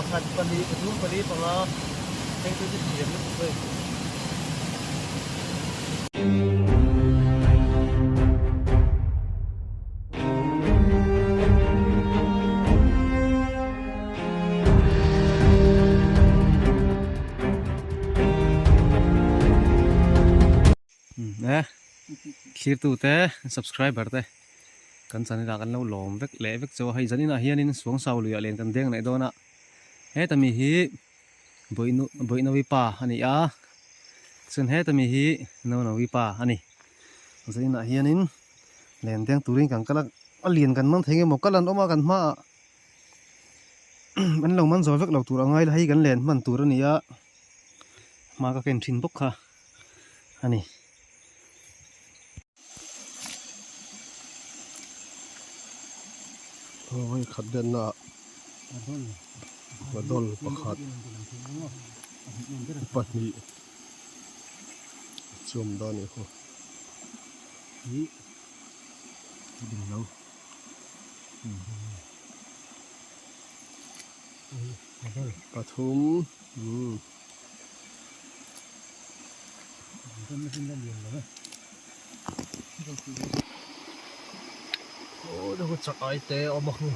Pakhat, pahnih, pathum, pali, panga, heng chu chu thiam lutuk hei. E thlirtu te subscriber te kan channel ah kan lo lawm vek leh vek chu a hei zaninah hianin suangsau luiah len kan deng leh dawn a heta mi hi bawihnu bawihnawi pa a ni a chuan heta mi hi naunawi pa a ni zaninah hianin len deng turin kan kal a a lian kan man thei nge maw kal an awm a kan hmaah an lo man zawh vek lo tur a ngai la hei kan len hman tur a ni a hma ka ken thin bawk kha. a ni. Aw hei khat denna ah dawl pakhat pahnih chuam dawn a nih khaw. Pathum umm. Chak ai te a awm a khu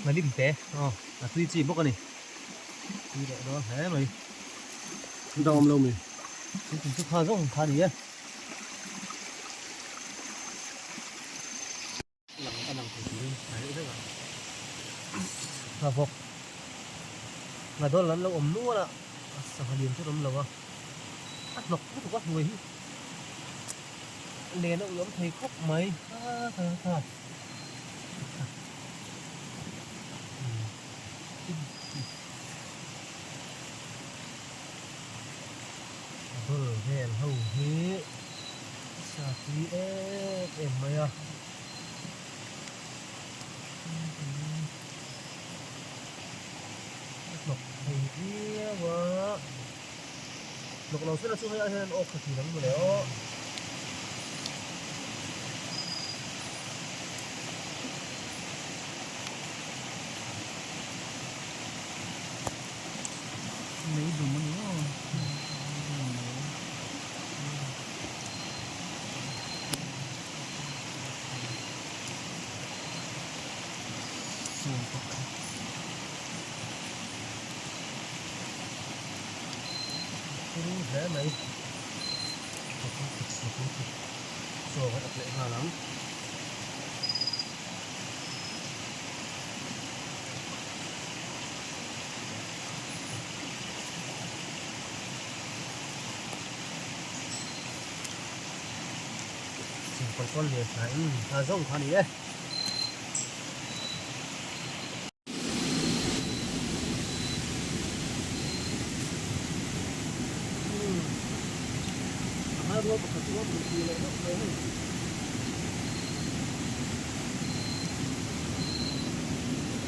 Nalim te aw a tui chi bawk a ni tui leh dawn hle mai. Dang awm lo mi? Chu kha zawng kha a ni e. Nghavawk nghadawl an lo awm nual a sangha lian chu an awm lo a a hnawk lutuk a hnuai hi len a ui awm thei khawp mai a kha kha Nghadawl vel ho hi sa tui em em mai a. A hnawk thei viau a, hnawk lo sela chu hei ah hian an awk tha thin ang mawle aw. Lei dum a ni maw? Turu hle mai chaw kan up leh nghal ang. Chingpawlpawl lian tha in tha zawng kha a ni e.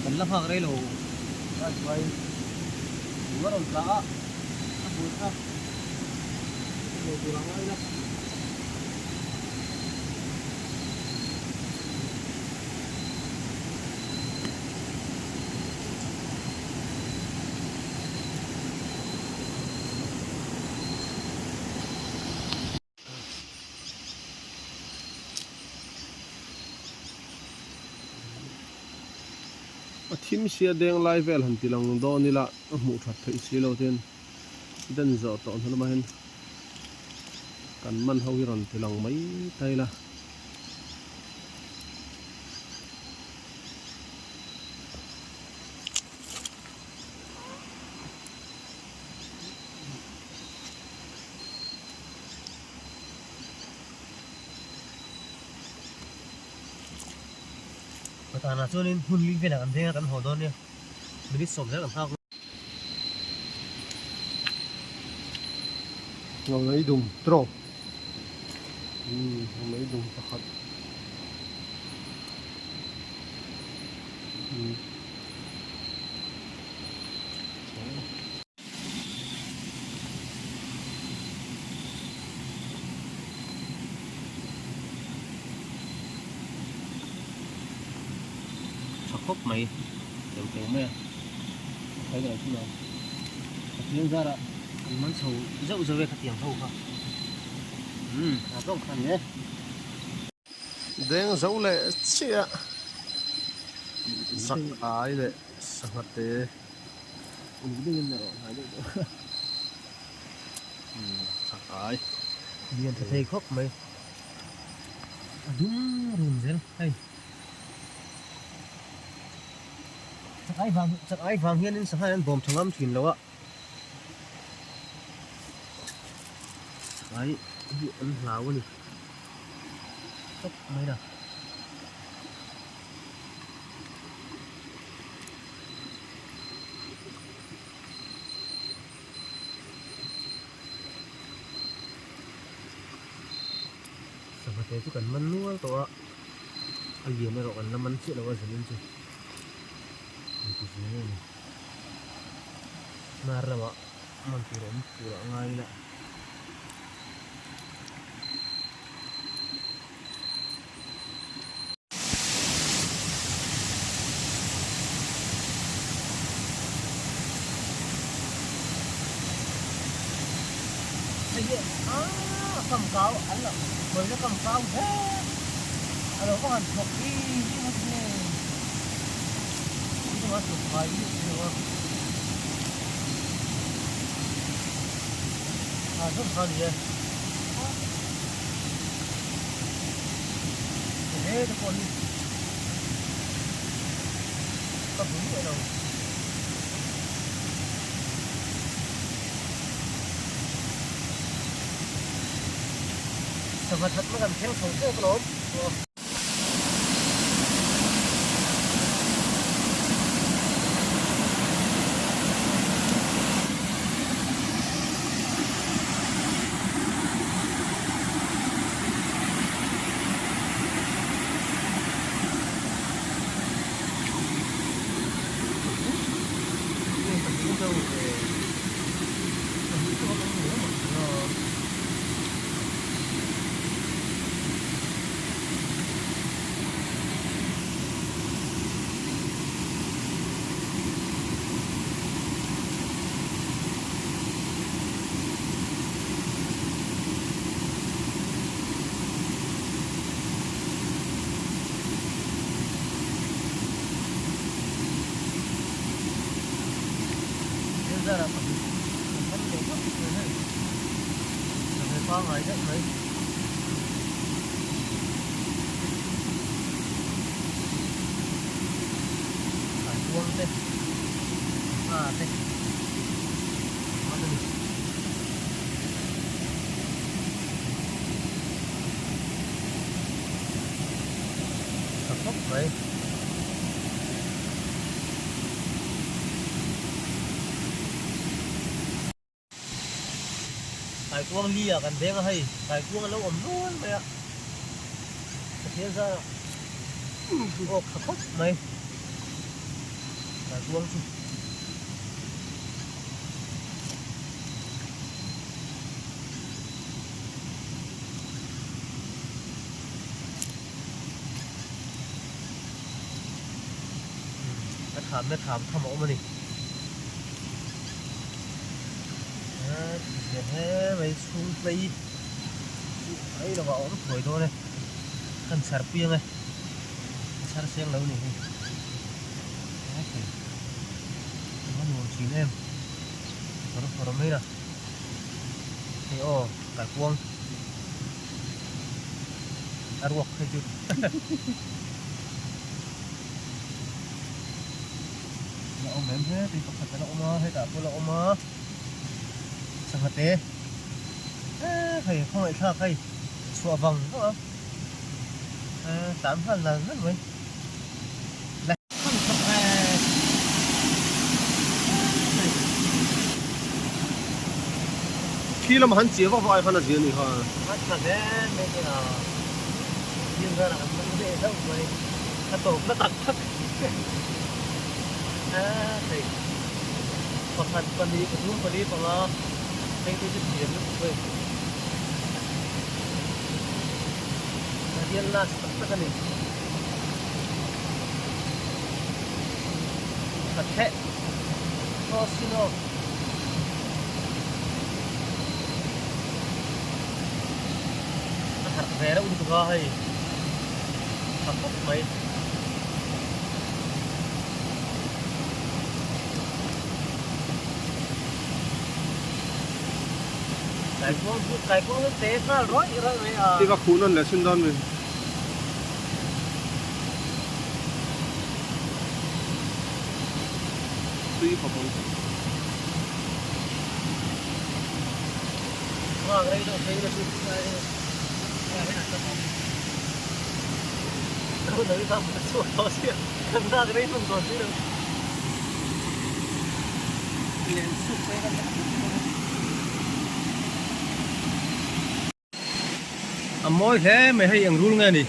Kan la nghak rei lo a chuai lung a rawn tla a a hmui kha lo tur ang a ila. A thim sia deng lai vel han ti lang dawn ila a hmuh that theih si lo ten den zawh tawh hnu lamah hian kan man ho hi rawn ti lang mai ta ila. Patanah chuanin hmun ling velah kan veng a kan haw dawn nia minute sawm zel kan nghak. Ngei dum trawk ngei dum pakhat. khawp mai teu teu mai a a khai ka lo thung ang Pathian zarah kan man chho zeuh zeuh e khatiang ho kha umm tha zawng kha a ni e. Deng zo leh chiah zak ai leh sangha te. Uluk deuhin a rawh hnai deuh deuh a. Umm zak ai. Lian tha thei khawp mai. A dum rum zel hei. Chak ai vang chak ai vang hianin sangha an bawm tha ngam thin lo a. Chak ai hi an hlau a ni. Tawp mai la. Sangha te chu kan man nual tawh a, a lian erawh kan la man chiah lo a zanin chu an ti ve nge ni. Hnar lamah man tur a awm tur a ngai ila. He te pawh hi ka hmu miah lo. Sangha thatna kan thleng chho tep alawm. Pangai daih mai. Kaikuang te, ngha te an a ni. Tha khawp mai. Kaikuang li ah kan veng a hei kaikuang a lo awm nual mai a Pathian zarah awk tha khawp mai kaikuang chu. A thamna tham tham a awm a ni. A he mai chhung tlei chu ai lo ah a awm thuai dawn e. Kan chhar pui ang e. A chhar seng lo ni hei. A nuam thin em. Fawr fawr mai la. Hei aw kaikuang. A ruak phei chu la awm em he tui pakhat a la awm a hetah pawh a la awm a sangha te eh hei khawngaih thlak hei chhuah vang vang a eh tlan nghal nal nal mai. Khi lamah han chiah vak vak ai khan a zia a ni kha. A tha hle mai te a, thil zarah an man leh hlauh mai, a tawp na tak tak a hei pakhat pahnih pathum pali panga heng te chu thiam lutuk hei a hian last tak tak a ni. Khat teh sin aw. A harh ve reuh lutuk a hei tha khawp mai. Kaikuang chu kaikuang chu te nghal rawih rawih mai a. Tiva khuh nawn leh chhun dawn mi. Tui khawp ang. Nghak rei deuh phei la chu ai hian an tam awm. Lo lo i bak chhuak tawh sia kan nghak rei hman tawh si lo. Len chhuk phei kan tak A mawi hle mai hei eng rul nge ni.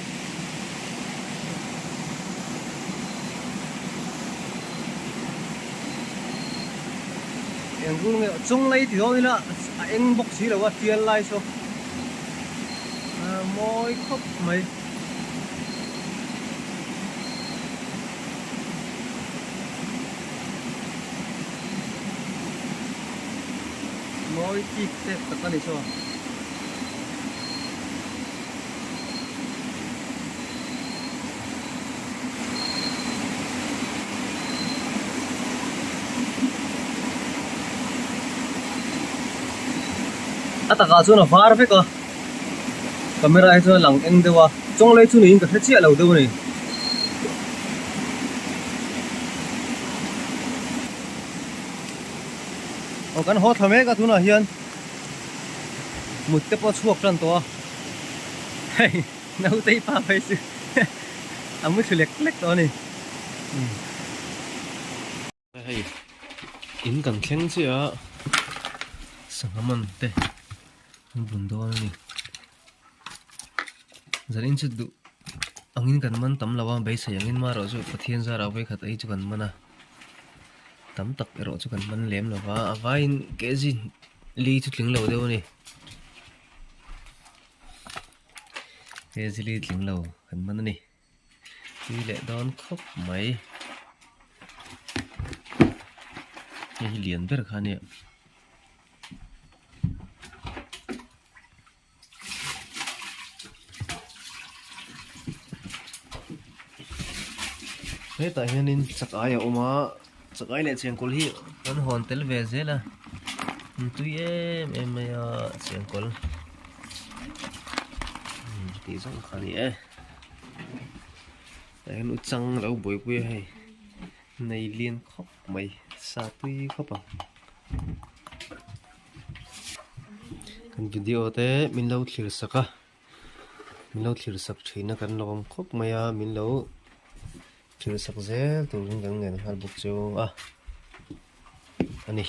Eng rul nge chung lei ti dawn ila a eng bawk si lo a tial lai saw a mawi khawp mai. Mawi tik tek tak a ni saw. A takah chuan a var vek a camera hi chuan a lang eng deuh a chawnglei chu niin ka hre chiah lo deuh a ni. Aw kan haw thla mek a tunah hian mut te pawh a chhuak tan tawh a hei nautei pa phei chu a mu thlu lek lek tawh a ni. Hei in kan thleng chiah a sangha man te an bun dawn a ni zanin chu duh angin kan man tam lo a beisei angin marawh chu Pathian zarah vawikhat ei chu kan man a tam tak erawh chu kan man lem lo va a vaiin kg li chu tling lo deuh a ni kg li tling lo kan man a ni. Tui leh dawn khawp mai. Hei hi lian ber kha ania. Hetah hianin chak ai a awm a, chak ai leh chengkawl hi kan hawn tel ve zel a, an tui em em mai a chengkawl tih zawng kha a ni e. Tah hian u chang lo buaipui a hei nei lian khawp mai sa tui khawp ang kan video te min lo thlir sak a min lo thlir sak thin a kan lawm khawp mai a min lo thlir sak zel turin kan ngen nghal bawk chu a a ni.